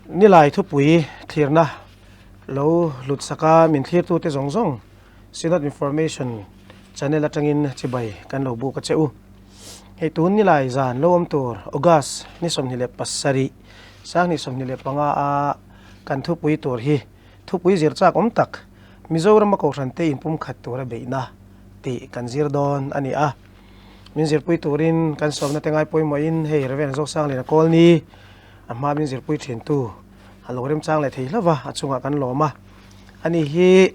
Nilai thupui thlirna lo hlut saka min thlirtute zawng zawng Synod Information Channel atangin chibai kan lo buk a che u. Hei tun nilai zan lo awm tur August ni 27, 2025 a kan thupui tur hi thupui zir chak awm tak Mizorama Kohhrante inpumkhat tura beihna tih kan zir dawn a ni a. Min zirpui turin kan sawmna te ngai pawimawhin hei Rev. Zosangliana Kawlni a hma min zirpui thintu a lo remchang leh thei hlauh a, a chungah kan lawm a. Ani hi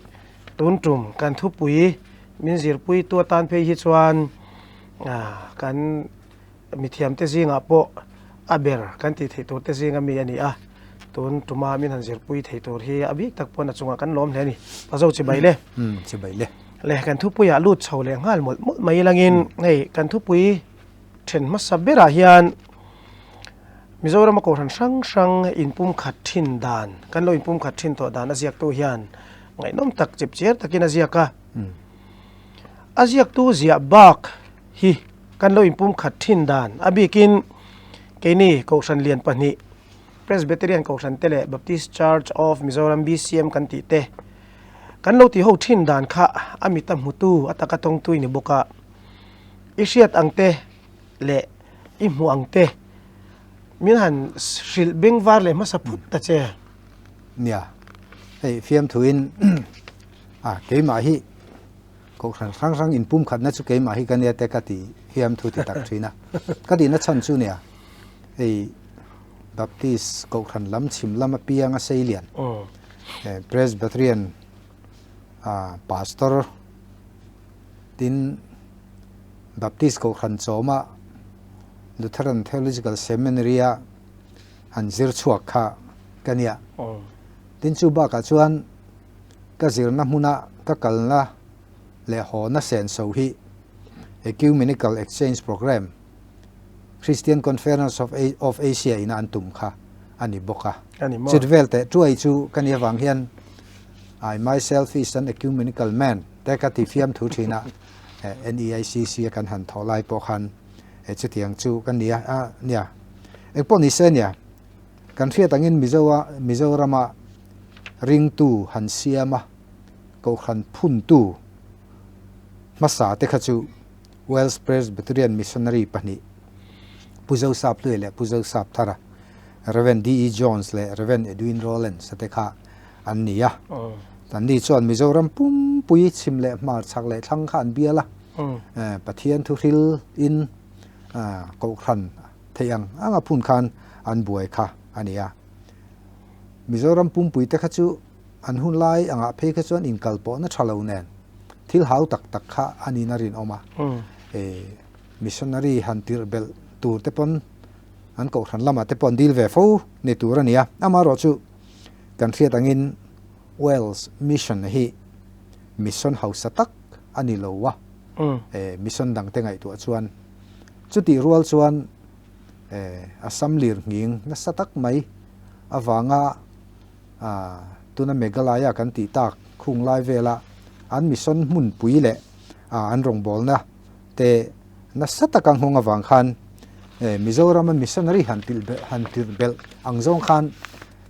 tun tum kan thupui min zirpui tu atan phei hi chuan kan mithiamte zingah pawh a ber kan tih theih tur te zinga mi a ni a, tun tuma min han zirpui thei tur hi a bik tak pawn a chungah kan lawm hle a ni. Pazo chibai le. Chibai le. Le kan thupuiah lut chho leh nghal mawlh mawlh mai langin hei kan thupui then hmasa berah hian Mizorama Kohhran hrang hrang inpumkhat thin dan, kan lo inpumkhat thin tawh dan a ziaktu hian ngaihnawm tak chip chiar takin a ziak a. A ziaktu ziah bak hi kan lo inpumkhat thin dan a bikin keini Kohhran lian pahnih Presbyterian Kohhran te leh Baptist Church of Mizoram, BCM, kan tih te kan lo ti ho thin dan kha a mita hmutu a taka tawngtui ni bawk a. I hriat ang te leh i hmuh ang te min han hrilh beng var leh hmasa phut ta che. Nia, hei fiamthuin a keimah hi Kohhran hrang hrang inpumkhatna chu keimah hi ka nia te ka ti fiamthu ti tak thin a. Ka tihna chhan chu nia, hei Baptist Kohhran lam chhim lam apianga sei lian Presbyterian Pastor tin Baptist Kohhran chawma Lutheran Theological Seminary-a han zir chhuak kha ka nia. Tin chu bakah chuan ka zirna hmuna ka kalna leh hawna senso hi Ecumenical Exchange Programme, Christian Conference of Asia ina an tum kha a ni bawk a. Chut vel teh tuai chu ka nih avang hian I myself is an ecumenical man te ka ti fiam thu thin a, NEICC a kan han thawh lai pawh khan chutiang chu ka nia a nia. Engpawh ni se nia, kan hriat angin Mizoa Mizorama ringtu han siam a, Kohhran phuntu hmasa te kha chu Wales Presbyterian Missionary pahnih Pu Zosap Hlui leh Pu Zosap Thara, Rev. D. E. Jones leh Rev. Edwin Rowlands te kha an ni a. Anni chuan Mizoram pumpui chhim leh hmar chhak leh thlang kha an bial a. Pathian thuhril in Kohhran theih ang anga phun khan an buai kha a ni a. Mizoram pumpui te kha chu an hun lai angah phei kha chuan inkal pawhna tha lo nen thil hau tak tak kha a nihna rinawm a. Missionary han tirh belh tur te pawn an kohhran lamah te pawh an dil ve fo ni tur a ni a. Amaherawh chu kan hriat angin Wales Mission hi mission hausa tak a ni lo a, mission dangte ngaihtuah chuan chutih rual chuan Assam lir nghing nasa tak mai avanga tuna Meghalaya kan tih tak khung lai vela an mission hmunpui leh an rawngbawlna te nasa taka nghawng avang khan Mizorama missionary han tilh han tirh belh ang zawng khan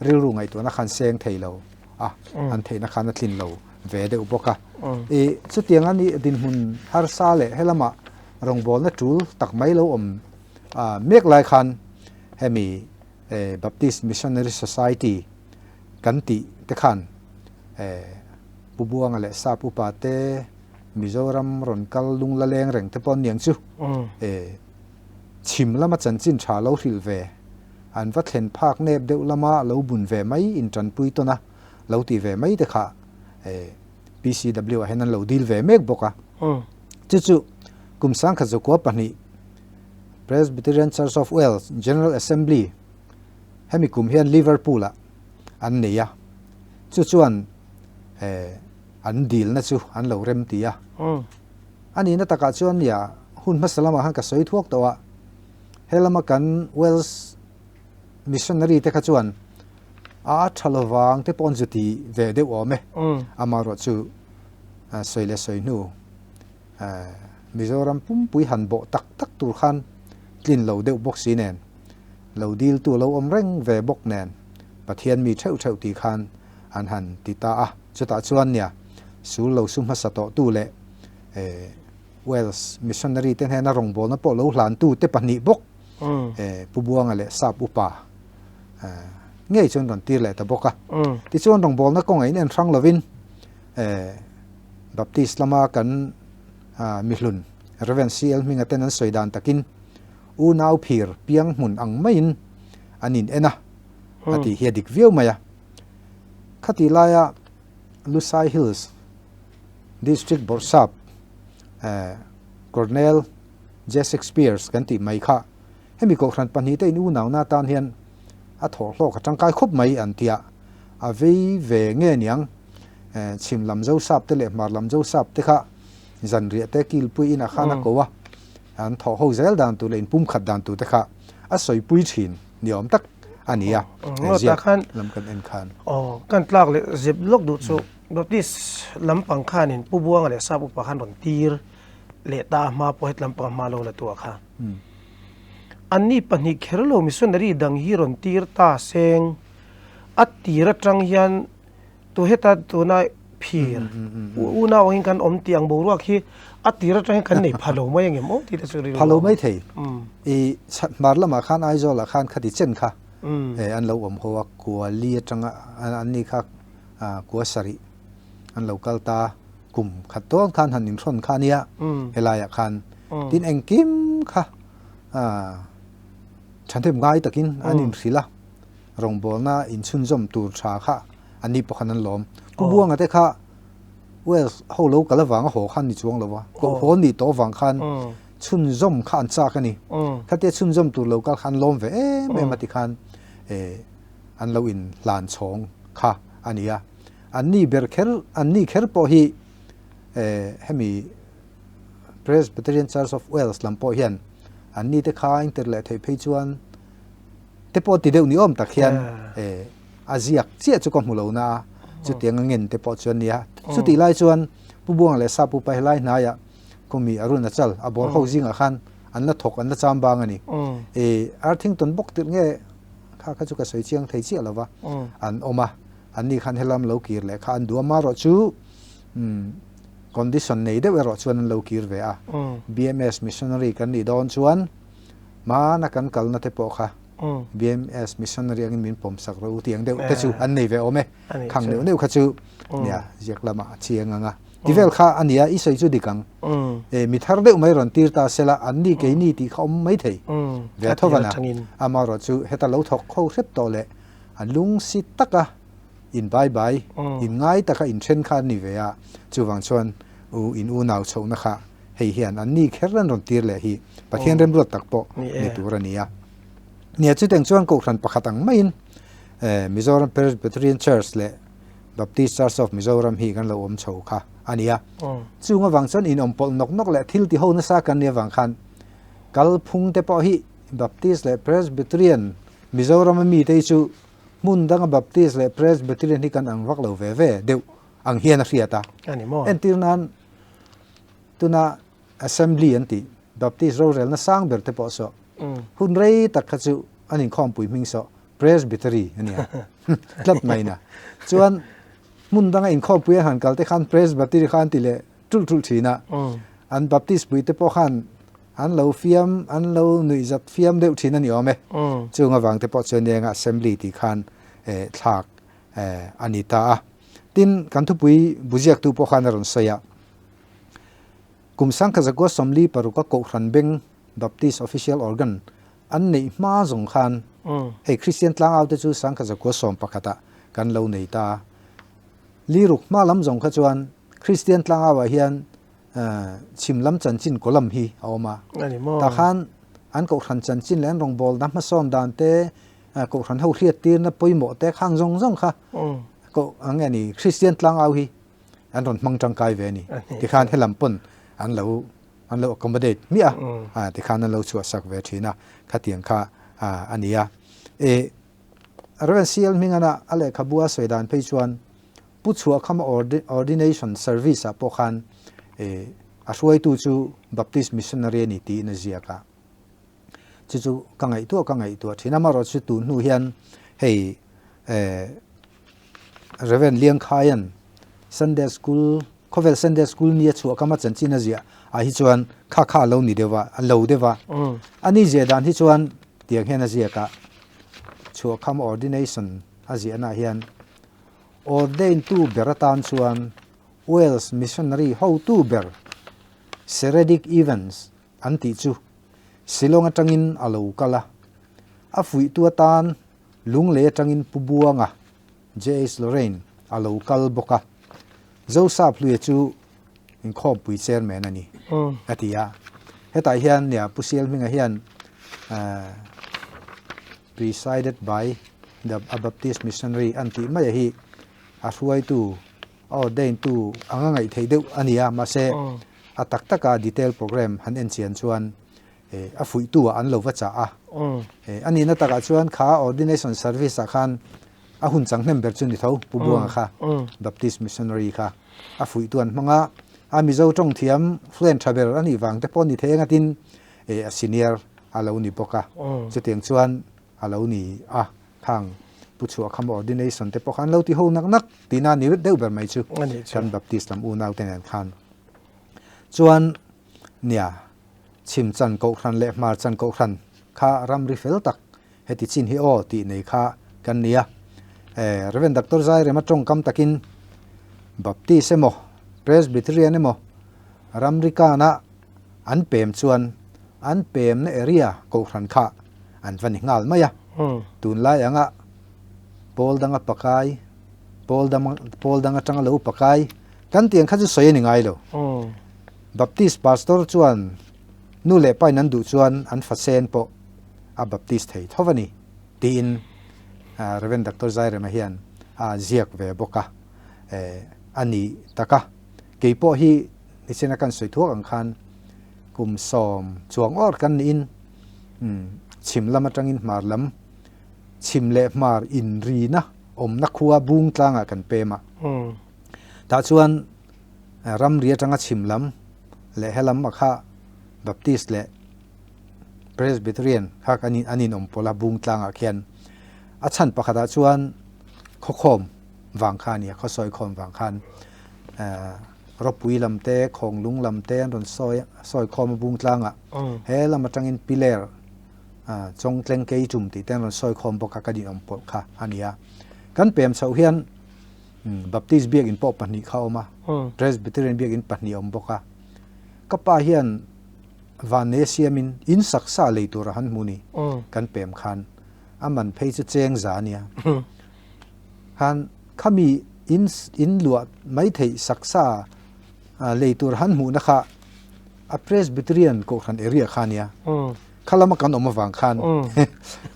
rilru ngaihtuahna khan seng thei lo a, an theihna khan a tlin lo ve deuh bawk a. I chutiang a nih dinhmun harsa leh helama rawngbawlna tul tak mai lo awm mek lai khan hemi Baptist Missionary Society kan tih te khan Pu Buanga leh Sap upa te Mizoram rawn kal lung la leng reng te pawh an niang chu chhim lama chanchin tha lo hrilh ve an va thlen phak nep deuh lama lo bun ve mai in tanpui tawn a lo ti ve mai te kha PCW ah hian an lo dil ve mek bawk a. Chu chu kum sangkhat zakua pahnih Presbyterian Church of Wales General Assembly hemi kum hian Liverpool ah an nei a, chu chuan an dilna chu an lo rem ti a. A nihna takah chuan nia hun hmasa lamah khan ka sawi thuak tawh a, helama kan Wales missionary te kha chuan a tha lovang te pawh an zu ti ve deuh awm e. Amaherawh chu sawi leh sawi hnu Mizoram pumpui han bawh tak tak tur khan tlin lo deuh bawk si nen, lo diltu lo awm reng ve bawk nen. Pathian mi theuh theuh tih khan an han ti ta a. Chutah chuan nia, sul lo su hmasa tawhtu leh Wales missionary te hnena rawngbawlna pawh lo hlantu te pahnih bawk, Pu Buanga leh Sap Upa ngei chuan rawn tir leh ta bawk a. Tichuan rawngbawlna kawngah in en hrang lovin Baptist lama kan mihlun Rev. CL Hminga ten an sawi dan takin unau phir piang hmun ang maiin an in en a, a tih hi a dik viau mai a. Khati laia Lusai Hills District Bawrhsap Colonel J. Shakespeare's kan tih mai kha hemi kohhran pahnihte in unauna atan hian a thawhhlawk a tangkai khawp mai an tia a vei ve nge niang. Chhim lam Zosap te leh Hmar lam Zosap te kha zanriah te kilpui in a khan a ko a, an thawh ho zel dan tur leh inpumkhat dan tur te kha a sawipui thin ni awm tak a ni a, ziak lam kan en khan. Aw, kan tlak leh zep lawk duh chu Baptist lampang khanin Pu Buanga leh Sap Upa khan rawn tir leh ta a hma pawh het lampang a hma lo la tu ah kha. Anni pahnih kher lo missionary dang hi rawn tir ta seng a tir atang hian Tu heta tuna phir unau angin kan awm tih ang boruak hi a tir atang hian kan nei pha lo mai angem aw tih te chu rilru a awm. Pha lo mai thei. I hmar lamah khan Aizawl ah khan khati chen kha an lo awm ho a, Kuali atanga an ni kha kua sarih an lo kal ta kum khat dawn khan han inhrawn kha ania helaiah khan tin engkim kha thahnem ngai takin an inhrilh a. Rawngbawlna inchhunzawm tur tha kha an ni pawh khan an lawm. Pu Buanga te kha Wales ho lo kal avanga haw khan ni chuang lo va, koh haw nih tawh avang khan chhunzawm kha an chak a ni. Khatia chhunzawm tur lo kal kha an lawm ve em em a ti khan an lo inhlan chhawng kha a ni a. An ni ber kher, an ni kher pawh hi hemi Presbyterian Church of Wales lam pawh hian an ni te kha inter leh theih phei chuan te pawh ti deuh ni awm tak hian a ziak chiah chu ka hmu lo na a, chutiang a ngen te pawh chuan nia. Chutih lai chuan Pu Buang leh Sa Pu Pai helai hnaiah Kawmi Arunachal a bawr ho zingah khan an la thawk an la cham bang a ni. Arthington bawk tirh nge kha kha chu ka sawi chiang thei chiah lo va, an awm a, an ni khan helam lo kir leh kha an duh a, marawh chu condition nei deuh erawh chuan an lo kir ve a. BMS missionary kan nih dawn chuan Hmana kan kalna te pawh kha BMS missionary angin min pawm sak rawh u tih ang deuh te chu an nei ve awm e. Khang neuh neuh kha chu nia ziak lamah a chiang ang a. Ti vel kha a nia i sawi chu dik ang. E mi thar deuh mai rawn tir ta sela an ni kei ni tih kha awm mai thei. Ve tho vana amaherawh chu heta lo thawk kho hrep tawh leh an lungsi taka in bai bai in ngai taka in then kha an ni ve a. Chuvang chuan u in unau chhohna kha Hei hian an ni kher an rawn tir leh hi Pathian remruat tak pawh ni tur a ni a. Nia chuteng chuan Kohhran pakhat ang maiin Mizoram Presbyterian Church leh Baptist Church of Mizoram hi kan lo awm chho kha a ni a. Chung avang chuan inawm pawlh nawk nawk leh thil ti ho nasa kan nih avang khan kalphung te pawh hi Baptist leh Presbyterian Mizorama mite hi chu hmun danga Baptist leh Presbyterian hi kan ang vak lo ve ve deuh ang hian a hriat a. Entir nan Tuna Assembly an tih Baptist rorelna sang ber te pawh saw hun rei tak kha chu an inkhawmpui hming saw Presbytery a nia tlat mai na. Chuan hmun danga inkhawmpui an han kal te khan Presbytery kha an ti leh ṭulh ṭulh ṭhin a. An Baptist pui te pawh khan an lo fiam an lo nuihzat fiam deuh ṭhin a ni awm e. Chung avang te pawh chuan eng Assembly tih khan thlak a ni ta a. Tin, kan thupui buziaktu pawh khan a rawn sawi a. Kum sangkhat zakua 46 a Kohhran Beng Baptist Official Organ an neih hma zawng khan hei Kristian tlangau te chu sangkhat zakua 11 ah kan lo nei ta. Liruk hma lam zawng kha chuan Kristian tlangau ah hian chhim lam chanchin column hi a awm a. Tah khan an Kohhran chanchin leh an rawngbawlna hmasawn dan te, Kohhran ho hriattirna pawimawh te khang zawng zawng kha koh ang nge ni Kristian tlangau hi an rawn hmang tangkai ve a ni. Tikhan helam pawn an lo an lo accommodate hmiah a, tikhan an lo chhuahsak ve thin a, khatiang kha a ni a. E Rev. CL Hmingana a lehkhabu a sawi dan phei chuan Pu Chhuahkhama Ordination Service ah pawh khan e a hruaitu chu Baptist Missionary a ni tiin a ziak a. Chu chu ka ngaihtuah ka ngaihtuah thin a, amaherawhchu tun hnu hian hei. Rev. Liangkhaia'n Sunday School, khawvel Sunday School nia chhuah kama chanchin a ziah ah hi chuan kha kha a lo ni deuh a, a lo deuh a. A ni ziah dan hi chuan tiang hian a ziak a, chhuah kham ordination a ziahna ah hian ordain tu ber atan chuan Wales missionary hotu ber Seredic Evans an tih chu Shillong atangin a lo kal a, a fuihtu atan Lunglei atangin Pu Buanga, JH Lorraine, a lo kal bawk a, Zosap Hluia chu inkhawmpui chairman a ni, a ti a. Hetah hian nia Pu Sialhminga hian presided by the a Baptist missionary an tih mai a hi a hruaitu, a ordain tu anga ngaih theih deuh a ni a, mahse a tak taka detail program han en chian chuan a fuihtu ah an lo va chah a. A nihna takah chuan kha ordination service ah khan a hun chang hnem ber chu ni tho, Pu Buanga kha, Baptist missionary kha a fuihtu an hmang a, a Mizo tawng thiam fluent tha ber a nih vang te pawh ni thei angatin a senior a lo ni bawk a, chutiang chuan a lo ni a, khang Pu Chhuahkham ordination te pawh kha an lo ti ho nak nak tihna a ni deuh ber mai chu kan Baptist lam unau te nen khan. Chuan nia. Chhim chan kohhran leh hmar chan kohhran kha ramri fel tak heti chin hi aw tih nei kha kan ni a. Rev. Doctor Zairema tawngkam takin Baptist emaw Presbyterian emaw ramri kana an pem chuan an pemna area kohhran kha an va ni nghal mai a. Tunlai anga pawl danga pakai, pawl dang pawl dang atanga lo pakai kan tiang kha chu sawi a ni ngai lo. Baptist pastor chuan nu leh pain an duh chuan an fasen pawh a baptist thei tho a ni tiin Rev. Doctor Zairema hian a ziak ve bawk a, a ni tak a. Kei pawh hi nichina kan sawi thuak ang khan kum sawm chuang awr kan niin chhim lam atangin hmar lam chhim leh hmar inrina awmna khua bung tlangah kan pem a. Tah chuan Ramri atanga chhim lam leh helam a kha Baptist leh Presbyterian kha an in an inawm pawlh a bung tlangah khian a chhan pakhatah chuan khawkhawm vang kha a ni a, khawsawi khawm vang khan rawpui lam te khawnglung lam te an rawn sawi sawi khawm a bung tlangah he lam atangin piler chawngtleng keitum tih te an rawn sawi khawm bawk a kan inawm pawlh kha a ni a. Kan pem chhoh hian Baptist biakin pawh pahnih kha a awm a, Presbyterian biakin pahnih a awm bawk a. Ka pa hian vannei a siamin in saksa lei tur a han hmu ni kan pem khan a man phei chu cheng za a nia. Khan khami in in luah mai theih saksa lei tur han hmuhna kha a Presbyterian kohhran area kha a nia. Kha lama kan awm avang khan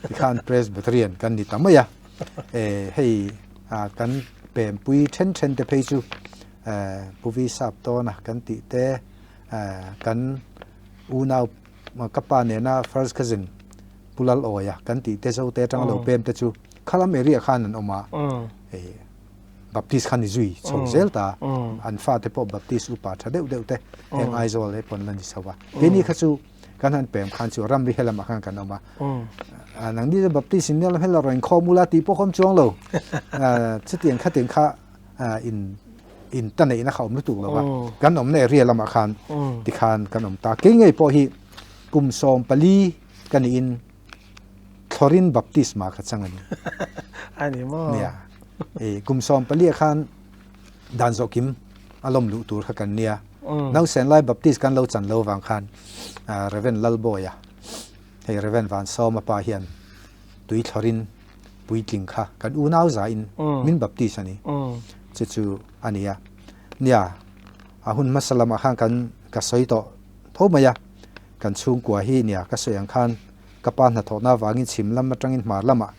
tikhan Presbyterian kan ni ta mai a. Hei kan pempui then then te phei chu Puvi sap tawna kan tih te kan unau ka pa nena first cousin Pu Lalawia kan tih te Zote atanga lo pem te chu khalam area khan an awm a, Baptist khan i zui chho zel ta, an fate pawh Baptist upa tha deuh deuh te heng Aizawl he pawn la ni chho a, keini kha chu kan han pem khan chu ramri helamah khan kan awm a, nangni chu Baptist in nia hela rawn inkhawm ula tih pawh kha awm chuang lo, chutiang khatiang kha in in ta neihna kha awm lutuk lo va, kan awmna area lamah khan tikhan kan awm ta. Kei ngei pawh hi kum 14 ka niin Thlorin Baptisma ka chang a ni. A ni maw? Nia. Kum 14 ah khan dan zawh kim a lawm luh tur kha kan nia. Nausen lai Baptist kan lo chan lo vang khan Rev. Lalbawia hei Rev. Vansawma pa hian tui thlawrin puitling kha kan unau zain min Baptist a ni. Chu chu a nia. Nia, a hun hmasa lamah khan kan ka sawi tawh tho mai a. Kan chhungkua hi nia ka sawi ang khan ka pa hnathawhna avangin chhim lam atangin hmar lamah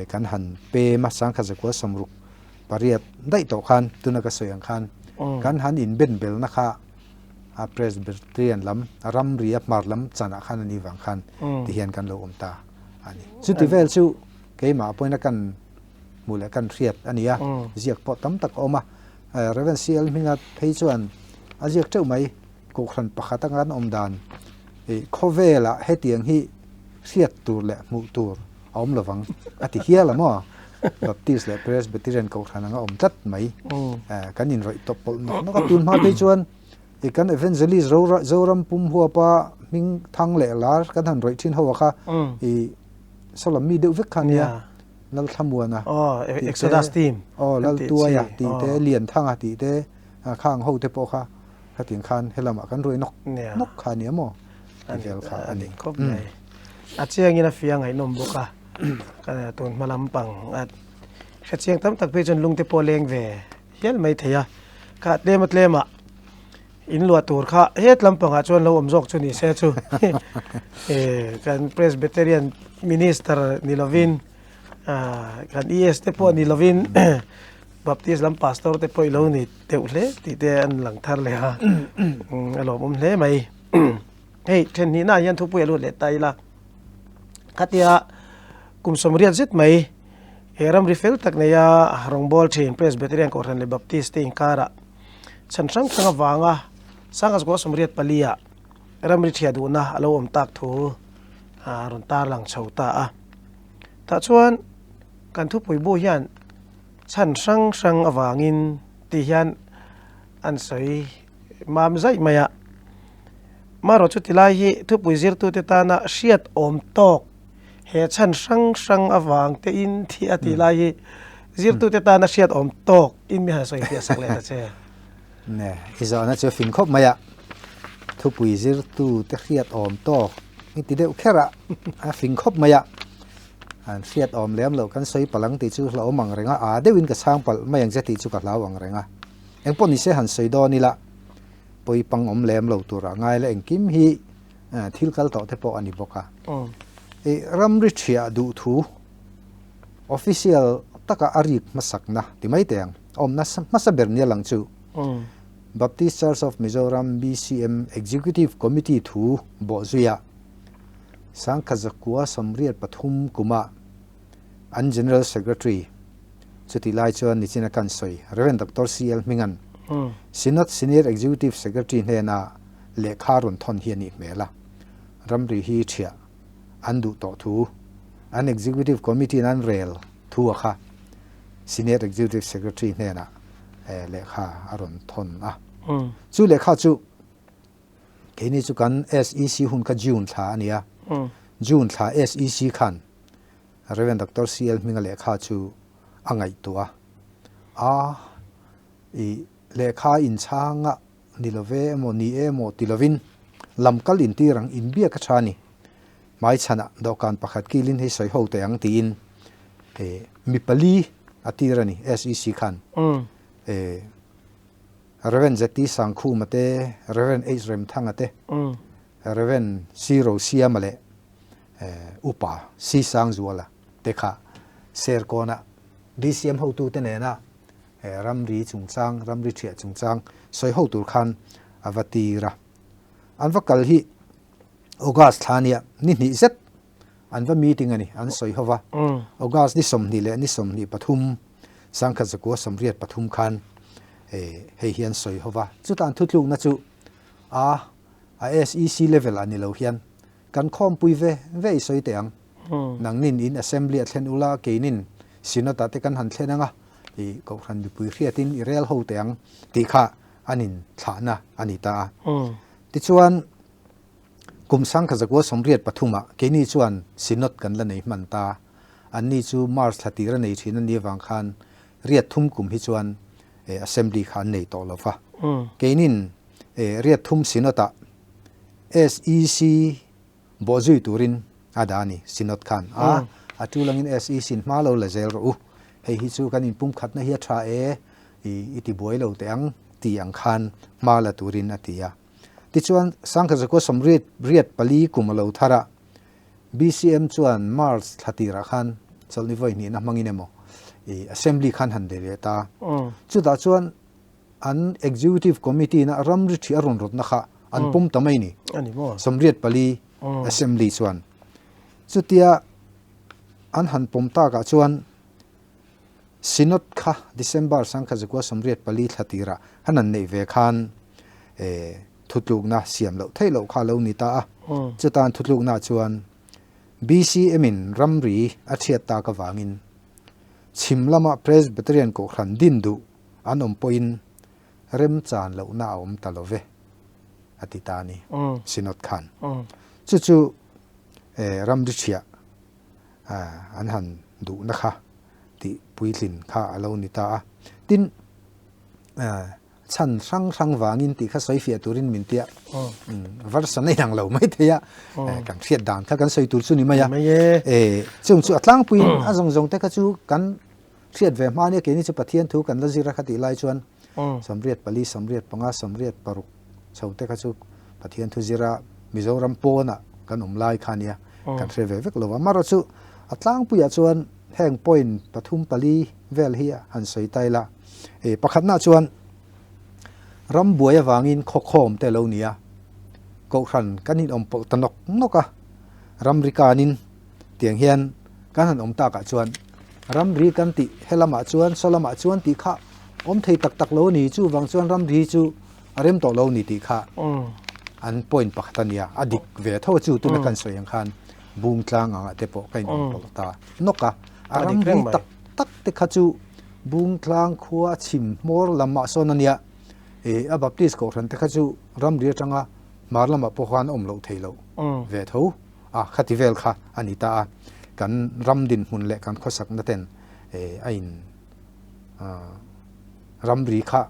kan han pem a, sangkhat zakua 68 daih tawh khan tuna ka sawi ang khan kan han inben belna kha a Presbyterian lam ramri a hmar lam chanah khan a ni vang khan ti hian kan lo awm ta a ni. Chuti vel chu keimah pawhin a kan hmuh leh kan hriat a ni a, ziak pawh tam tak a awm a. Rev. CL Hminga phei chuan a ziak teuh mai. Kohhran pakhat anga an awm dan ih khawvelah hetiang hi hriat tur leh hmuh tur a awm lovang a ti hial a maw? Baptist leh Presbyterian kohhran anga awm tlat mai. Kan inrawih tawp pawlh nawk nawk a, tun hma phei chuan i kan Evangelist Zoram pum huapa hming thang leh lar kan han rawih thin ho a kha i sawlam mi deuh vek kha nia Lalthlamuana tih te, aw Laltuaia tih te, Lianthanga tih te khang ho te pawh kha khatin khan helamah kan rawih nawk nawk kha nia maw tih vel kha a ni. Khawp mai. A chiangin a fia ngaihnawm bawk a, ka tun hma lampang a hrechiang tam tak phei chuan lungte pawh leng ve hial mai thei a, kha tlema tlema in luah tur kha het lampangah chuan lo awm zawk chu ni se chu kan Presbyterian Minister ni lovin kan ES te pawh ni lovin Baptist lam Pastor te pawh i lo ni deuh hle tih te an lang thar leh a, a lawmawm hle mai. Hei then hnihna ah hian thupui a lut leh ta ila, khatia kum sawmriat zet mai he ramri fel tak neia rawngbâwl thin Presbyterian Kohhran leh Baptist te inkarah chhan hrang hrang avanga Sangha 24 ah ramri thiah duhna a lo awm tak thu a rawn tarlang chho ta a. Tah chuan kan thupui bu hian chhan hrang hrang avangin tih hian an sawi mam zaih mai a. Marawh chuti lai hi thupui zirtute tana hriat awm tawk he chhan hrang hrang avang te in thi a tih lai hi zirtute tana hriat awm tawk in mi han sawi fiah sak leh ta che. Ne, i zawhna chu a fing khawp mai a, thupui zirtute hriat awm tawk i ti deuh kher a, a fing khawp mai a, an hriat awm lem loh kan sawi palh ang tih chu hlauhawm ang reng a, aa deuhin ka chhang palh mai ang che tih chu ka hlau ang reng a. Engpawh ni se han sawi dawn ila, pawi pang awm lem lo tura ngai la engkim hi thil kal tawh te pawh a ni bawk a. I ramri thiah duh thu official taka a rik hmasakna ti mai teh ang, awmna hmasa ber nia lang chu Baptist Church of Mizoram, BCM, Executive Committee thu bawhzuia Sangkhazakua 83 kuma an General Secretary Chutih lai chuan nichina kan sawi Rev. Doctor CL Hminga'n Synod Senior Executive Secretary hnena lehkha rawn thawn hi a nih hmel a, ramri hi thiah an duh tawh thu an Executive Committee-in an rel thu a kha Senior Executive Secretary hnenah lehkha a rawn thawn a. Chu lehkha chu keini chu kan SEC hun kha June thla a ni a, June thla SEC khan Rev. Doctor CL Hminga lehkha chu a ngaihtuah a, i lehkha inchhanga ni lo ve emaw ni emaw ti lovin lam kal intir ang inbiak a tha a ni. Hmaichhanah dawhkan pakhat kilin hei sawi ho teh ang tiin mi pali a tir a ni SEC khan. Rev. ZT Sangkhuma te, Rev. H Remthanga te, Rev. C Rosiama leh Upa Si Sangzuala te kha Serkawnah BCM hotute nena ramri chungchang, ramri thiah chungchang sawi ho tur khan a va tir a. An va kal hi August thla nia ni hnih zet an va meeting a ni, an sawi ho va. August ni 20 leh ni 23, 1983 khan hei hi an sawi ho va. Chutah an thutlukna chu a a SEC level a ni lo hian Kan khawmpui ve ve i sawi teh ang. Nangnin in Assembly a thlen ula, keinin Synod ah te kan han thlen ang a, i Kohhran mipui hriatin i rel ho teh ang tih kha an inthlahna a ni ta a. Tichuan, kum 1983 ah keini chuan Synod kan la nei hman ta. Anni chu March thla tir a nei thin a nih avang khan riat thum kum hi chuan Assembly kha an nei tawh lo va. Keinin riat thum Synod ah SEC bawhzui turin a dah a ni, Synod khan a, a tul angin SEC in hma lo la zel rawh u, hei hi chu kan inpumkhatna hi a tha e, i ti buai lo teh ang ti ang khan hma la turin a ti a. Tichuan, Sangkhazakua sawmriat riat pali kum a lo thar a, BCM chuan March thla tirah khan chawlhni vawi hnihna hmangin emaw i Assembly khan han nei leh ta. Chutah chuan An Executive Committee na ramri thi a rawn rawtna kha an pawm ta mai ni. 84 Assembly chuan chutia an han pawm takah chuan Synod kha December 1984 thla tirah han an neih ve khan thutlukna siam loh theih loh kha a lo ni ta a. Chutan thutlukna chuan BCM in ramri a thiat tak avangin. Chhim lama Presbyterian Kohhran din duh an awm pawhin remchan lohna a awm ta lo ve, a ti ta a ni, Synod khan. Chu chu ramri ṭhiah an han duhna kha tih puitlin kha a lo ni ta a. Tin, chhan hrang hrang vangin tih kha sawi fiah turin min tia version a inang lo mai thei a, kan hriat dan kha kan sawi tur chu ni mai a. Chung chu a tlangpuiin a zawng zawng te kha chu kan hriat ve hma nia keini chu Pathian thu kan la zir a kha tih lai chuan 84, 85, 86 chho te kha chu Pathian thu zira Mizoram pawnah kan awm lai kha nia kan hre ve vek lo va. Amaherawhchu chu a tlangpuiah chuan heng point pathum pali vel hi han sawi ta ila. Pakhatna chuan ram buai avangin khawkhawm te lo ni a, Kohhran kan inawm pawlh ta nawk nawk a, ramri kanin tiang hian kan han awm takah chuan ramri kan tih helamah chuan saw lamah chuan tih kha awm thei tak tak lo a ni, chuvang chuan ramri chu a rem tawh lo a ni tih kha an point pakhat a nia, a dik ve tho a chu tuna kan sawi ang khan bung tlang angah te pawh ka inawm pawlh ta nawk a, a ramri tak tak te kha chu Bungtlang khua a chhim hmawr lamah sawn a nia, a Baptist Kohhran te kha chu ramri atanga hmar lamah pawh khan a awm loh thei loh ve tho a, khati vel kha a ni ta a, kan ram dinhmun leh kan khawsakna ten a in ramri kha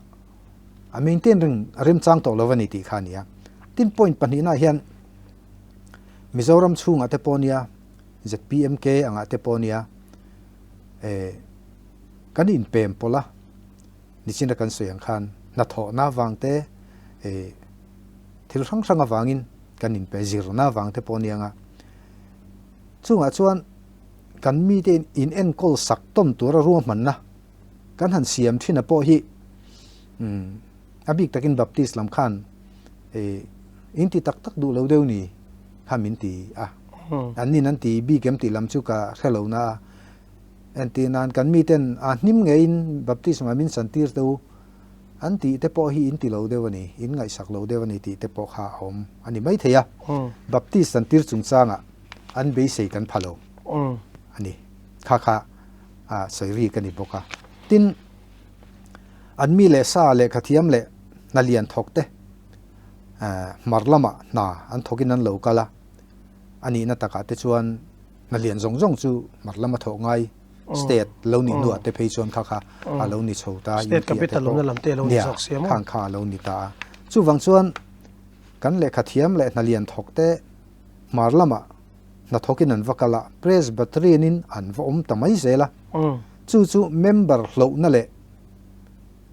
a maintain reng a remchang tawh lo a ni tih kha a ni a. Tin point pahnihnaah hian Mizoram chhungah te pawh nia ZPMK angah te pawh nia kan inpem pawlh a, nichina kan sawi ang khan hnathawhna avang te thil hrang hrang avangin kan inpe zirna avang te pawh a ni ang a, chungah chuan kan mite in enkawl sak tawn tura ruahmanna kan han siam thin a pawh hi a bik takin Baptist lam khan in ti tak tak duh lo deuh ni kha min ti a, an nin an ti bik em tih lam chu ka hre lo na a. Entir nan kan miten a hnim ngeiin baptisma min chantir te u an tih te pawh hi in ti lo deuh a ni, in ngaihsak lo deuh a ni tih te pawh kha a awm a ni maithei a. Baptist chantir chungchangah an beisei kan pha lo a ni. Kha kha a sawi rik a ni bawk a. Tin, an mi leh sa lehkhathiam leh hna lian thawk te hmar lamah hna an thawkin an lo kal a, a nihna takah te chuan Hna lian zawng zawng chu hmar lama thawh ngai state lo nih hnuah te phei chuan kha kha a lo ni chho ta State capital awmna lam te a lo ni zawk sia maw? Khang kha a lo ni ta a. Chuvang chuan kan lehkha thiam leh hna lian thawk te hmar lamah hna thawkin an va kal a, Presbyterian-in an va awm ta mai zel a. Chu chu member hlohna leh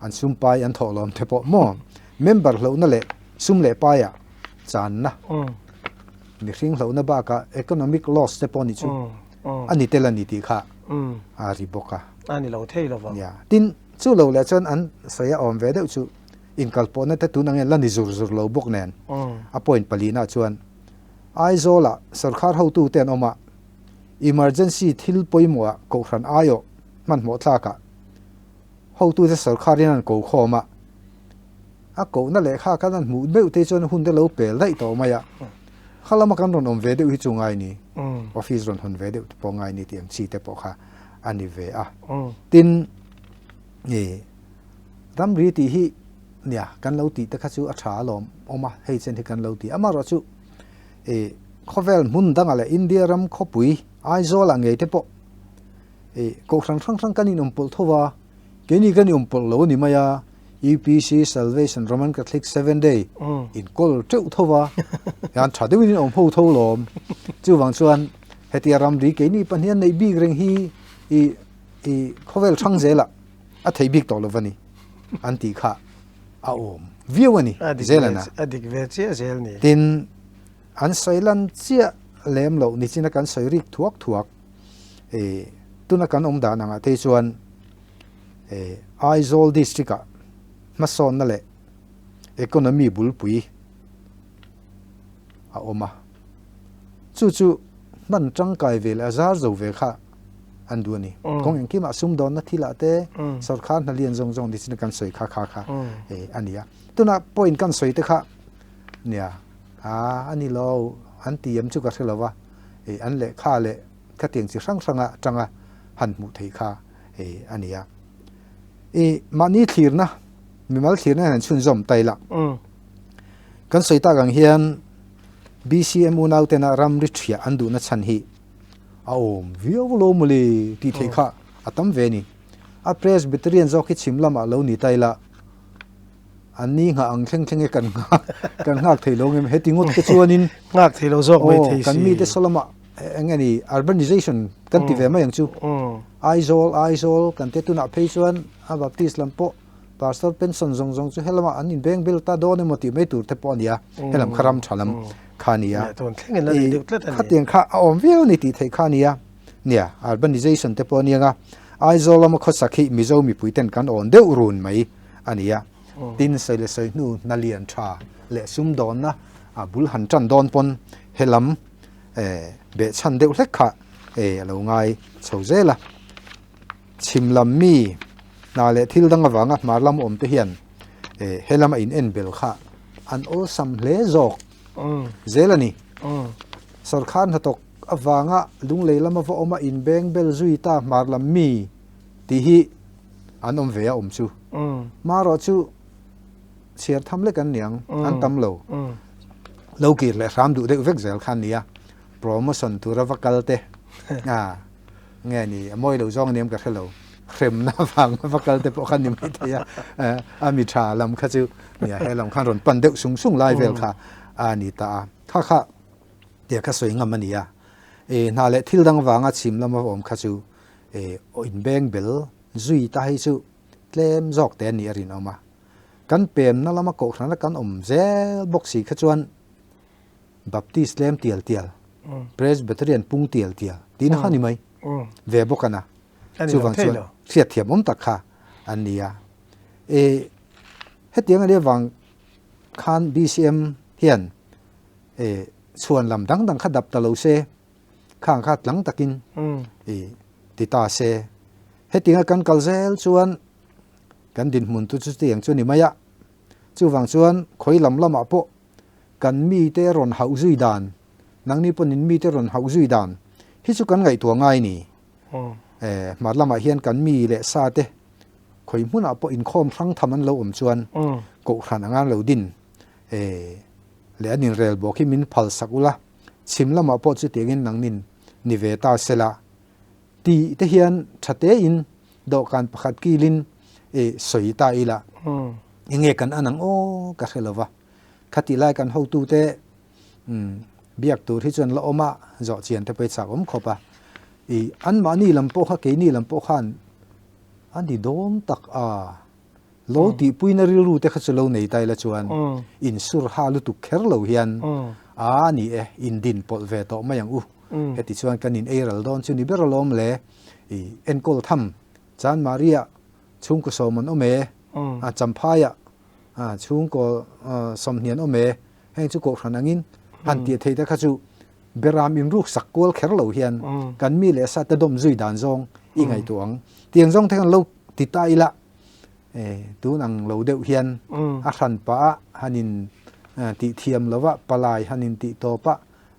an sum pai an thawh lawm te pawh maw? Member hlohna leh sum leh paiah channa. Mihring hlauhna bakah economic loss te pawh nih chu a ni tel a ni tih kha a ri bawk a. A ni lo thei lo vang. Nia. Tin, chu lo leh chuan an sawi a awm ve deuh chu inkalpawhna te tun angin la ni zur zur lo bawk nen a point palina chuan Aizawlah sorkar hotu te an awm a, emergency thil pawimawhah kohhran aiawh hmanhmawh tlakah hotute sorkarin an ko khawm a. A kohna lehkha khan an hmuh meuh te chuan hun te lo pel daih tawh mai a, kha lama kan rawn awm ve deuh hi chu ngai ni, office rawn hawn ve deuh te pawh ngai ni tih ang chi te pawh kha a ni ve a. Tin, i ramri tih hi nia kan lo tih te kha chu a tha alawm awm a, hei chen hi kan lo ti. Amaherawh chu i khawvel hmun dangah leh India ram khawpui Aizawl ah ngei te pawh i kohhran hrang hrang kan inawm pawlh tho va, Keini kan i awm pawlh lo a ni mai a, UPC, Salvation, Roman Catholic, Seven Day in kawl teuh tho va, hian tha deuhin in awm ho tho lawm. Chuvang chuan hetia ramri keini pahnih an neih bik reng hi i i khawvel thang zelah a theih bik tawh lo va ni an tih kha a awm viau a ni zel a na. A dik ve chiah zel ni. Tin, an sawi lan chiah lem loh nichina kan sawi rik thuak thuak. Tuna kan awm dan angah te chuan Aizawl district ah hmasawnna leh economy bulpui a awm a, chu chu hman tangkai ve leh a zar zo ve kha an duh a ni. Kawng engkimah sumdawnna thilah te sorkar hna lian zawng zawng nichin kan sawi kha kha kha a ni a. Tuna point kan sawi te kha nia a ni lo an ti em chu ka hre lo va. An lehkha leh khatiang chi hrang hranga tanga han hmuh theih kha a ni a. I mahni thlirna, mimal thlirna hian an chhunzawm ta ila. Kan sawi tak ang hian BCM unautena ramri thiah an duhna chhan hi a awm viau lo mawle tih theih kha a tam ve a ni. A Presbyterian zawk hi chhim lamah lo ni ta ila an ni nghah ang thleng thleng e kan nghak kan nghak thei lo ngem heti ngawt te chuanin nghak thei lo zawk mai thei si. Kan mite saw lamah eng nge ni urbanization kan ti ve mai ang chu. Aizawl Aizawl kan te tunah phei chuan a Baptist lam pawh Pastor pension zawng zawng chu helamah an inbeng bel ta dawn emaw tih mai tur te pawh a ni a, helam kha ram tha lam kha a ni a. Khatiang kha a awm viau a ni tih theih kha a ni a. Nia, urbanization te pawh a nia nga, Aizawl lama khawsak hi Mizo mipui ten kan awn deuh run mai a ni a. Tin, sawi leh sawi hnu hna lian tha leh sumdawnna a bul han tan dawn pawn helam behchhan deuh hlek kha a lo ngai chho zel a. Chhim lam mi hna leh thil dang avanga hmar lam awm te hian he lama in en bel kha an awlsam hle zawk zel a ni. Sawrkhar hnathawk avanga lunglei lama va awma in beng bel zui ta hmar lam mi tih hi an awm ve a awm chu. Marawh chu chhiar tham lek an niang, an tam lo. Lo kir leh hram duh deuh vek zel kha an ni a, promotion tura va kal te. Nge ni, a mawi lo zawng aniam ka hre lo. Hremna vang va kal te pawh kha ni mai thei a, a mi tha lam kha chu nia he lam khan rawn pan deuh sung sung lai vel kha a ni ta a. Kha kha tia kha sawi ngam a ni a. E hna leh thil dang vanga chhim lama awm kha chu e inbeng bel zui ta hei chu tlem zawk te a nih a rinawm a. Kan pemna lama kohhrana kan awm zel bawk si kha chuan Baptist tlem tial tial, Presbyterian pung tial tial tihna kha a ni mai ve bawk a na. Chuvang chuan hriatthiam awm tak kha an ni a. E hetiang a nih avang khan BCM hian e chhuan lam dang dang kha dap ta lo se, khang kha tlang takin e ti ta se. Hetianga kan kal zel chuan kan dinhmun chu chutiang chu a ni mai a. Chuvang chuan khawi lam lamah pawh Kan mite rawn hauh zui dan, nangni pawn in mite rawn hauh zui dan hi chu kan ngaihtuah ngai ni. Eh, hmar lamah hian kan mi leh sa te khawi hmunah pawh inkhawm hrang tham an lo awm chuan kohhran anga an lo din eh leh an inrel bawk hi min phal sak ula, chhim lamah pawh chutiangin nangnin ni ve ta sela tih te hian tha tein dawhkan pakhat kilin eh sawi ta ila enge kan an ang aw ka hre lova. Khatih lai kan hotute biak tur hi chuan la awm a, zawh chian te pawh hi chak awm khawp a. I anmahni lam pawh kha keini lam pawh khan a ni dawn tak a, lo tihpuina rilru te kha chu lo nei ta ila chuan insur ha lutuk kher lo hian a ni e, indin pawlh ve tawh mai ang u. Heti chuan kan in ei ral dawn chu ni ber alawm le, i enkawl tham Chan Maria chhungkaw sawm an awm e, a Champhaiah chhungkaw sawmhnih an awm e, heng chu kohhran angin han tih theih te kha chu beram inruk sak kual kher lo hian kan mi leh sa te dawm zui dan zawng i ngaihtuah ang. Tiang zawng te khan lo ti ta ila tun ang lo deuh hian a hran pah a han in tih thiam lo va, palai han in tih tawp a,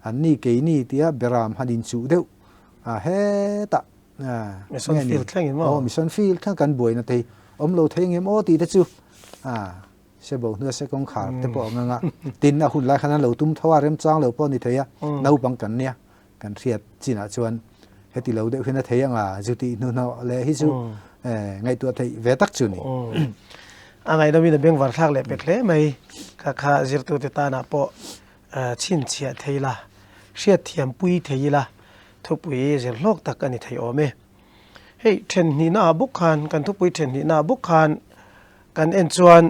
an ni keini tia beram han in chuh deuh a hetah Mission field thleng in maw? Aw, mission field thleng kan buaina te hi awm lo thei ngem aw tih te chu a se bo hnua se kawngkhar te pawh a ngang a. Tin, a hun lai khan an lo tum tho a, remchang lo pawh a ni thei a, naupang kan nia, kan hriat chinah chuan heti lo deuh hian a thei ang a, zu tih hnuhnawh leh hi chu ngaihtuah theih ve tak chu a ni. A ngaihnawmin a bengvar thlak leh pek hle mai, kha kha zirtute tanah pawh chhinchhiah thei ila, hriatthiam pui thei ila, thupui zir hlawk tak a ni thei awm e. Hei thenhnihna ah bawk khan, kan thupui thenhnihna ah bawk khan kan en chuan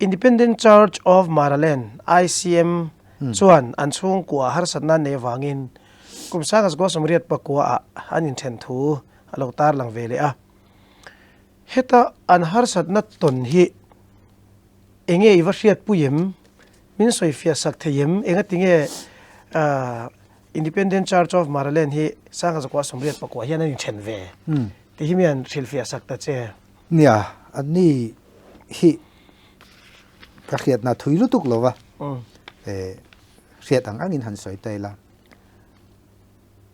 Independent Church of Maraland, ICM, chuan an chhungkua harsatna an nei avangin kum Sangasgoa sawmriat pakua ah an inthen thu a lo tarlang ve leh a. Heta an harsatna tawn hi enge i va hriatpui em? Min sawifiah sak thei em? Engati nge Independent Church of Maraland hi Sangha 19 pakua hian an inthen ve tih hi mi han hrilhfiah sak ta che. Nia, anni hi ka hriatna thui lutuk lo va, hriat ang angin han sawi ta ila.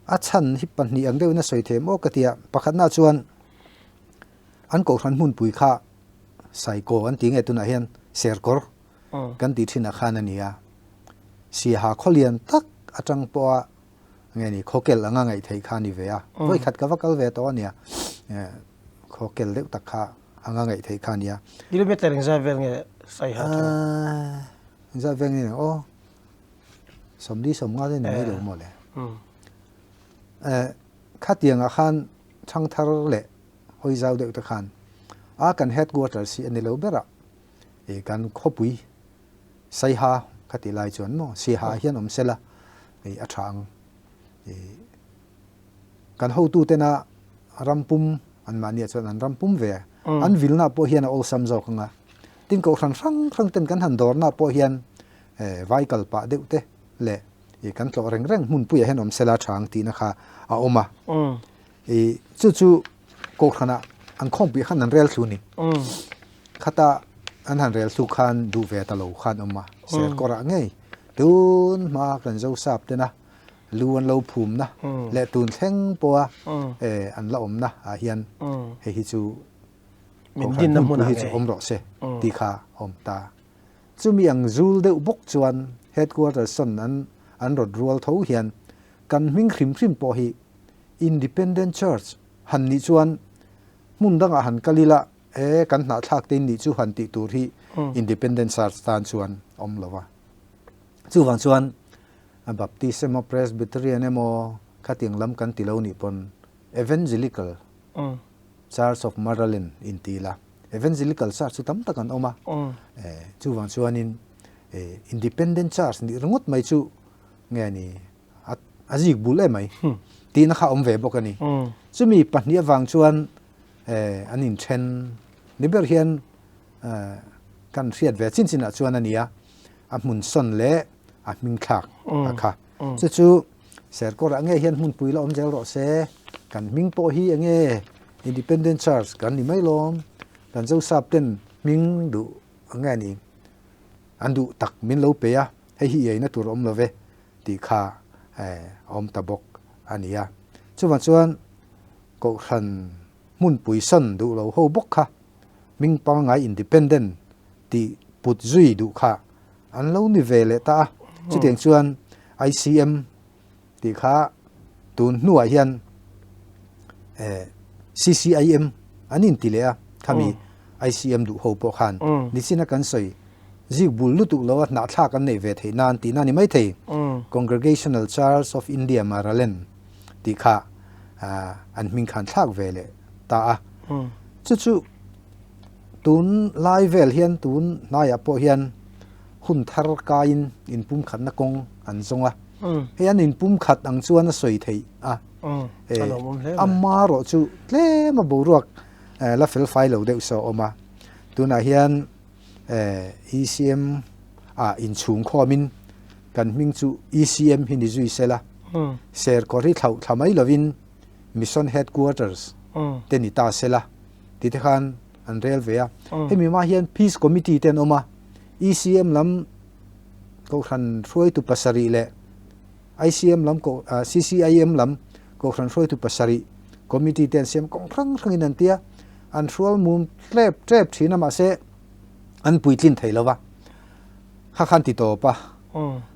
A chhan hi pahnih ang deuhin a sawi thei maw ka ti a, pakhatna chuan. An kohhran hmunpui kha Saikaw an ti nge tunah hian Serkawr kan tih thinah khan a ni a. Siaha khawlian tak atang pawha nge ni khawkel anga ngaih theih kha a ni ve a. Vawi khat ka va kal ve tawh a nia. Khawkel deuh tak kha anga ngaih theih kha a nia. Kilometer engzat vel nge Saiha chu? Engzat vel nge ni aw? 40 50 te ni mai lo maw le. Khatiangah khan thangthar leh hawi zau deuh te khan a kan headquarters hi a ni lo ber a, ih kan khawpui Saiha kha tih lai chuan maw Siaha hian awm sela ih a tha ang. Ih kan hotu tena ram pum an mahniah chuan an ram pum ve a, an vilna pawh hian a awlsam zawk ang a, tin kohhran hrang hrang ten kan han dawrna pawh hian vai kal pah deuh te leh ih kan tlawh reng reng hmunpuiah hian awm sela tha ang tihna kha a awm a. I chu chu Kohhranah an khawmpui khan an rel thlu ni. Khata an han rel thlu khan duh ve ta lo khan awm a, Serkawrah ngei tun hma kan Zosap tena lu an lo phumna leh tun thleng pawha an la awmna ah hian hei hi chu Kohhran hmunpui hi chu awm rawh se tih kha a awm ta. Chumi ang zul deuh bawk chuan Headquarter sawn an an rawt rual tho hian kan hming hrim hrim pawh hi Independent Church han nih chuan hmun dangah han kal ila e kan hnahthlak te in nih chu han tih tur hi Independent Church tan chuan awm lo va. Chuvang chuan Baptist emaw Presbyterian emaw khatiang lam kan ti lo nih pawn Evangelical Church of Maraland in ti ila Evangelical Church chu tam tak an awm a. Chuvang chuanin Independent Church nih ringawt mai chu nge ni a zik bul em mai tihna kha awm ve bawk a ni. Chumi pahnih avang chuan an inthen ni ber hian kan hriat ve chin chinah chuan a ni a, a hmun sawn leh a hming thlak a kha. Chu chu Serkawrah nge hian hmunpui la awm zel rawh se, kan hming pawh hi enge Independent Church kan ni mai lawm, kan Zosap ten hming duh nge ni an duh tak min lo pe a, hei hi iaina tur awm lo ve. tih kha a awm ta bawk a ni a. Chuvang chuan Kohhran hmunpui sawn duh lo ho bawk kha hming pangngai independent tih put zui duh kha an lo ni ve leh ta a. Chutiang chuan ICM tih kha tun hnuah hian CCIM an inti leh a, khami ICM duh ho pawh khan nichina kan sawi zik bul lutuk lo a hnahthlak an neih ve theih nan tihna a ni maithei. Congregational Church of India Maraland tih kha an hming khan thlak ve leh ta a. Chu chu tun lai vel hian tun hnaiah pawh hian hun thar kaiin inpumkhatna kawng an zawng a. Hei an inpumkhat ang chuan a sawi theih a. Amaherawh chu tlem a boruak la felfai lo deuh saw a awm a. Tunah hian ECM ah inchhung khawmin kan hming chu ECM hi ni zui sela, Serkawr hi thlauh thla mai lovin Mission Headquarters te ni ta sela tih te khan an rel ve a. Hemi hma hian Peace Committee te an awm a, ECM lam Kohhran hruaitu pasarih leh ICM lam CCIM lam Kohhran hruaitu pasarih Committee te an siam kawng hrang hrangin an tia, an hrual mum tlep tep thin a mahse an puitlin thei lo va, kha khan ti tawp a,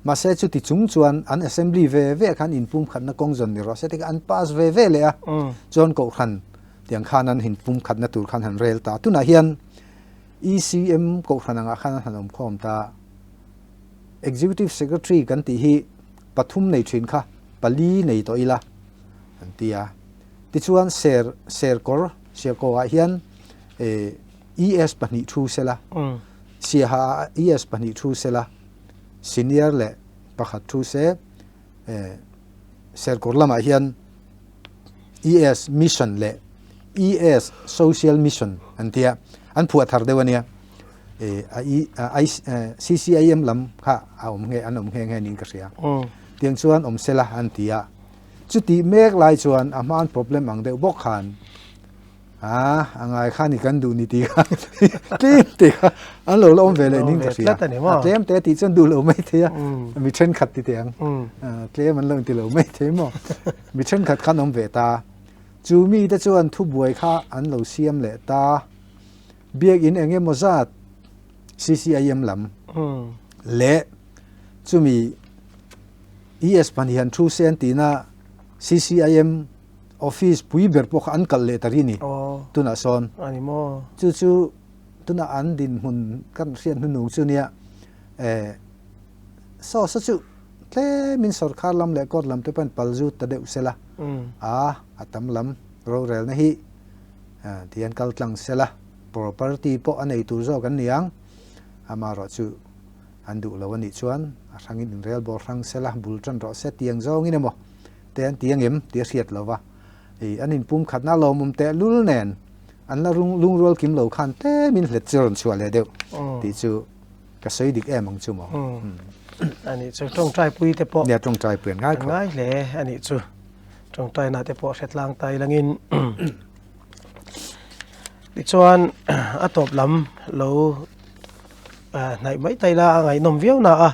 mahse chuti chung chuan an assembly ve ve khan inpum khatna kawng zawn ni rawh se tikah an pass ve ve leh a, chuan Kohhran tiang khan an inpum khatna tur khan han rel ta, tunah hian ECM Kohhran angah khan an han awm khawm ta, Executive Secretary kan tih hi pathum nei thin kha pali nei tawh ila an ti a. Tichuan ser serkawr siakawah hian ES pahnih thu sela, siaha ah ES pahnih thu sela, senior leh pakhat thu se, serkawr lamah hian ES mission leh ES social mission an ti a, an phuah thar deuh a nia. CCIM lam kha a awm nge an awm nghe nghe niin ka hria. Tiang chuan awm sela an ti a. Chutih mek lai chuan a hmaan problem ang deuh bawk khan a a ngai kha ni kan duh ni tih kha tlem te kha an lo la awm ve leh ning ka hria. A tlem te tih chuan duh lo mai thei a, mi thenkhat ti teh ang. Tlem an lo inti lo mai thei maw? Mi thenkhat khan awm ve ta. Chu mite chuan thubuai kha an lo siam leh ta. Biakinn eng emaw zat CCIM lam leh chumi ES pahnihan thu se an tihna CCIM office pui ber pawh kha an kalh leh ta ri ni tunah sawn. Chu chu tunah an dinhmun kan hriat hnunung chu nia saw saw chu tlemin sorkar lam leh court lam te pawhin pal zut ta deuh sela a a tam lam rorelna hi tihian kal tlang sela property pawh a nei tur zawk an ni ang amaherawh chu an duh lo a nih chuan a hrangin inrel bawr hrang sela bul tan rawh se tiang zawngin emaw te an ti angem tih a hriat lo va ih an inpum khatna lawmawm tehlul nen an la lungrual kim lo khan tlemin hlet chu a rawn chhuah leh deuh tih chu. Ka sawi dik em ang chu maw? A nih chu tawngtai pui te pawh. Nia tawngtai pui an ngai khawp. Ngai hle a nih chu. Tawngtai na te pawh hre tlang tai langin. Tichuan a tawp lam lo hnaih mai tai la a ngaihnawm viau na a.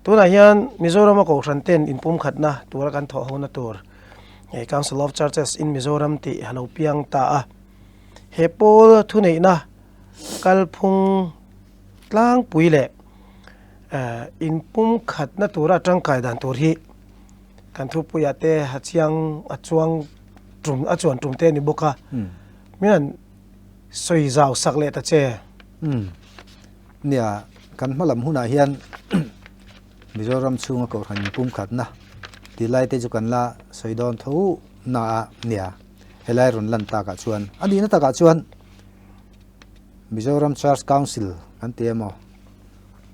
Tunah hian Mizoram a Kohhran ten inpumkhatna tura kan thawh hona tur Council of Churches in Mizoram tih a lo piang ta a. He pawl thuneihna kalphung Tlangpui leh inpumkhatna tura tangkai dan tur hi kan thupuiah te a chiang a chuang tum a chuan tum te a ni bawk a, min han sawi zau sak leh ta che. Umm nia kan hma lam hunah hian Mizoram chhunga Kohhran inpumkhatna tih lai te chu kan la sawi dawn tho na a nia helai rawn lan takah chuan a nihna takah chuan. Mizoram Church Council kan ti emaw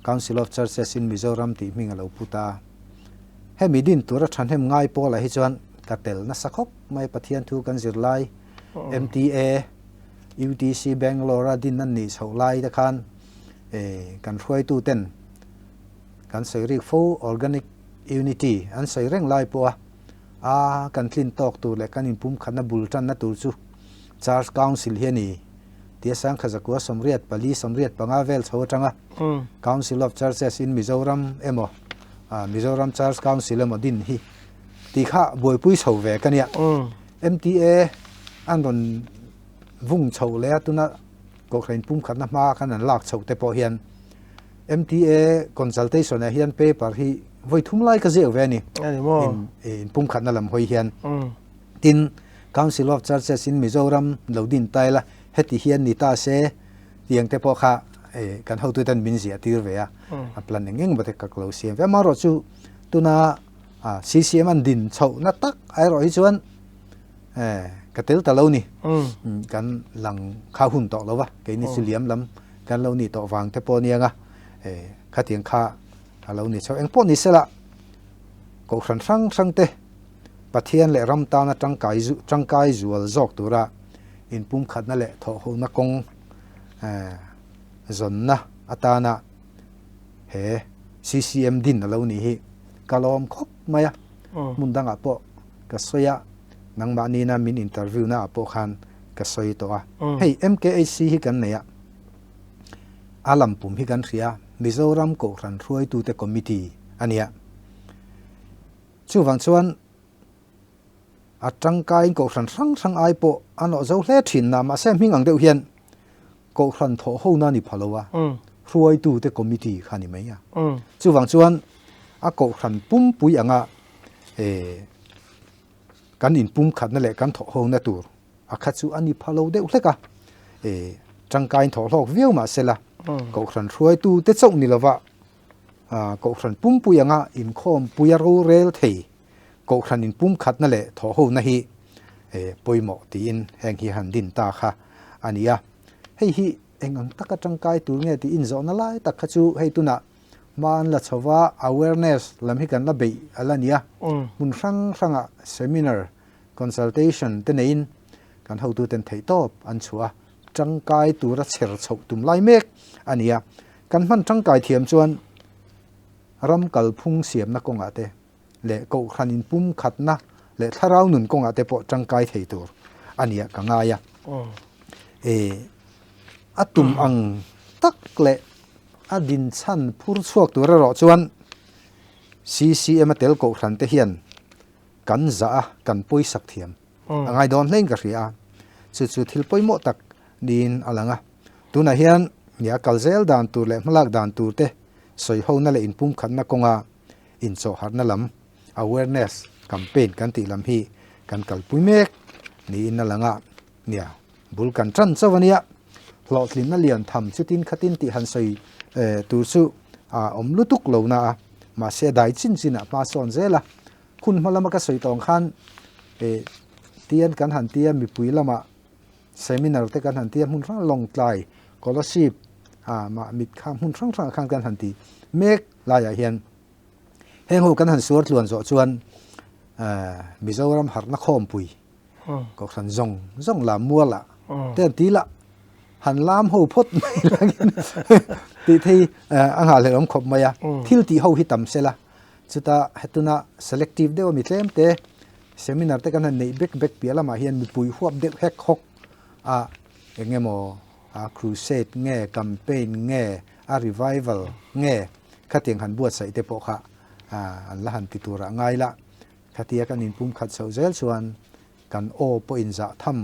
Council of Churches in Mizoram tih hming a lo put a. Hemi din tura thahnem ngai pawlah hi chuan ka tel nasa khawp mai Pathian thu kan zir lai MTA, UTC Bangalore a din an nih chhoh lai te khan kan hruaitu ten kan sawi rik fo Organic Unity an sawi reng lai pawh a a kan tlin tawk tur leh kan inpumkhatna bul tanna tur chu Church Council hi a ni. Tia Sangkha Zakua 84 85 vel chho atanga Council of Churches in Mizoram emaw Mizoram Church Council emaw din hi tih kha buaipui chho ve ka nia. MTA an rawn vung chho leh a tuna Kohhran pumkhatna hma khan an lak chhoh te pawh hian MTA consultation ah hian paper hi vawi thum lai ka ziak ve a ni. In pumkhatna lam hawi hian. Tin, Council of Churches in Mizoram lo din ta ila, heti hian ni ta se tiang te pawh kha kan hotute an min ziah tir ve a, a plan eng eng emaw te ka lo siam ve. Amaherawh chu tuna CCM an din chhohna tak erawh hi chuan ka tel ta lo ni. Kan lang kha hun tawh lo va, keini chu liam lam kan lo nih tawh vang te pawh aniang a, khatiang kha a lo ni chho. Engpawh ni sela Kohhran hrang hrang te Pathian leh ram tana tangkai tangkai zual zawk tura inpumkhatna leh thawhhona kawng zawnna atana he CCM din a lo nih hi ka lawm khawp mai a. Hmun dangah pawh ka sawi a, nangmahnina min interview naah pawh khan ka sawi tawh a. Hei MKHC hi kan nei a, a lam pum hi kan hria, Mizoram Kohhran Hruaitute Committee a nia. Chuvang chuan a tangkaiin kohhran hrang hrang ai pawh a nawh zo hle thin na, mahse hming ang deuh hian kohhran thawh hona a ni pha lo a, hruaitute committee kha a ni mai a. Chuvang chuan a kohhran pumpui anga kan inpumkhatna leh kan thawh hona tur a kha chu a ni pha lo deuh hlek a, tangkaiin thawh hlawk viau mahsela kohhran hruaitute chauh ni lova Kohhran pumpui anga inkhawmpuia rorel thei Kohhran inpumkhatna leh thawhhona hi pawimawh tiin heng hi han din ta kha a ni a. Hei hi eng ang taka tangkai tur nge tih inzawhna lai tak kha chu hei tunah hma an la chho va, awareness lam hi kan la beih a la ni a. Hmun hrang hrangah seminar, consultation te neiin kan hotuten theihtawp an chhuah a, tangkai tura chher chhoh tum lai mek a ni a. Kan hman tangkai thiam chuan ram kalphung siamna kawngah te leh kohhran inpumkhatna leh thlarau nun kawngah te pawh tangkai thei tur a nia ka ngai a. E, a tum ang tak leh a dinchhan phur chhuak tur erawh chuan CCM a tel kohhran te hian kan zah a, kan pawisak thiam. a ngai dawn hlein ka hria a, chu chu thil pawimawh tak niin a lang a. Tunah hian nia kal zel dan tur leh hmalak dan tur te sawi hona leh inpumkhatna kawnga inchawhharhna lam, awareness campaign kan tih lam hi kan kalpui mek niin a lang a, nia bul kan tan chauh a nia. Hlawhtlinna lian tham chutin khatin tih han sawi tur chu a awm lutuk lo na a, mahse a dai chin chinah hma sawn zel a. Hun hma lama ka sawi tawng khan tian kan han tia mipui lamah seminar te kan han tia hmun hrang Lawngtlai Kolasib ah mah mit kha hmun hrang hrangah khan kan han ti mek laiah hian heng ho kan han suar tluan zawh chuan Mizoram harhna khawmpui Kohhran zawng zawng lam mualah te an ti lah han lam ho phawt mai langin tih thei a nghahhlelh awm khawp mai a thil tih ho hi tam sela Chuta hetuna selective deuh a mi tlem te seminar te kan han neih bek bek piah lamah hian mipui huap deuh hek hawk a eng emaw a crusade nge campaign nge a revival nge khatiang han buatsaih te pawh kha an la han ti turah ngai la khatia kan inpum khat chhoh zel chuan kan aw pawh inzah tham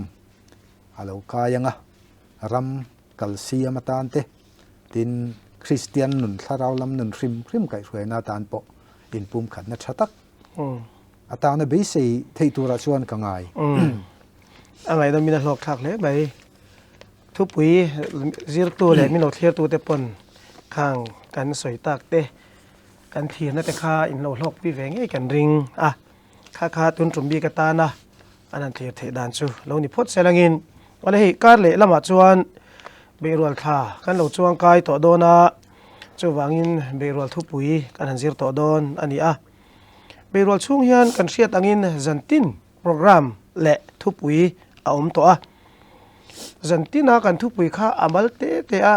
a lo kai ang a ram kal siam atan te, tin Kristian nun thlarau lam nun hrim hrim kaihhruaina atan pawh inpumkhatna tha tak atana beisei theih turah chuan ka ngai. A ngaihdam in a hlawk thlak hle mai. Thupui zirtu leh min lo thlirtu te pawn khang kan sawi tak te kan thlirna te kha in lo hlawkpui ve ngei kan ring a. Kha kha tun tum bik atana an han thlir theih dan chu lo ni phawt se langin awle hei kar leh lamah chuan beihrual thla kan lo chuang kai tawh dawn a, chuvangin beihrual thupui kan han zir tawh dawn a ni a. Beihrual chhung hian kan hriat angin zantin program leh thupui a awm tawh a, zantina kan thupui kha a mal te te a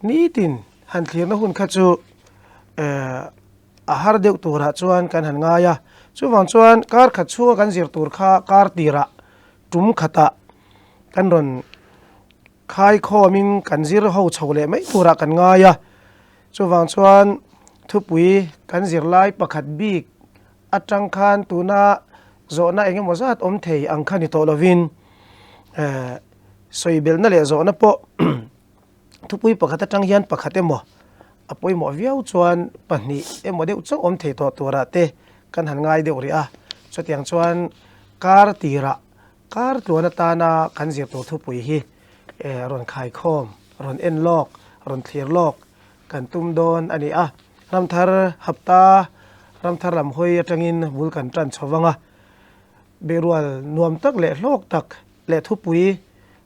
nitin han thlirna hun kha chu eh A har deuh turah chuan kan han ngai a, chuvang chuan kar khat chhunga kan zir tur kha kar tirah tum khatah kan rawn khai khawmin kan zir ho chho leh mai turah kan ngai a, chuvang chuan thupui kan zir lai pakhat bik atang khan tuna zawhna eng emaw zat awm thei ang kha ni tawh lovin eh sawi belhna leh zawhna pawh Thupui pakhat atang hian pakhat emaw a pawimawh viau chuan pahnih emaw deuh chauh awm thei tawh turah te kan han ngai deuh rih a. Chutiang chuan kar tirah kar tluan atana kan zir tur thupui hi rawn khaikhawm, rawn en lawk, rawn thlir lawk kan tum dawn a ni a. Ramthar hapta, ramthar lam hawi atangin bul kan tan chho vang a. Beirual nuam tak leh hlawk tak leh thupui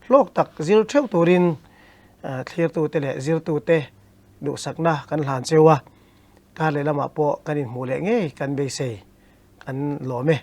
hlawk tak zir theuh turin thlirtute leh zirtute duhsakna kan hlan cheu a, kar leh lamah pawh kan inhmuh leh ngei kan beisei kan lawm e.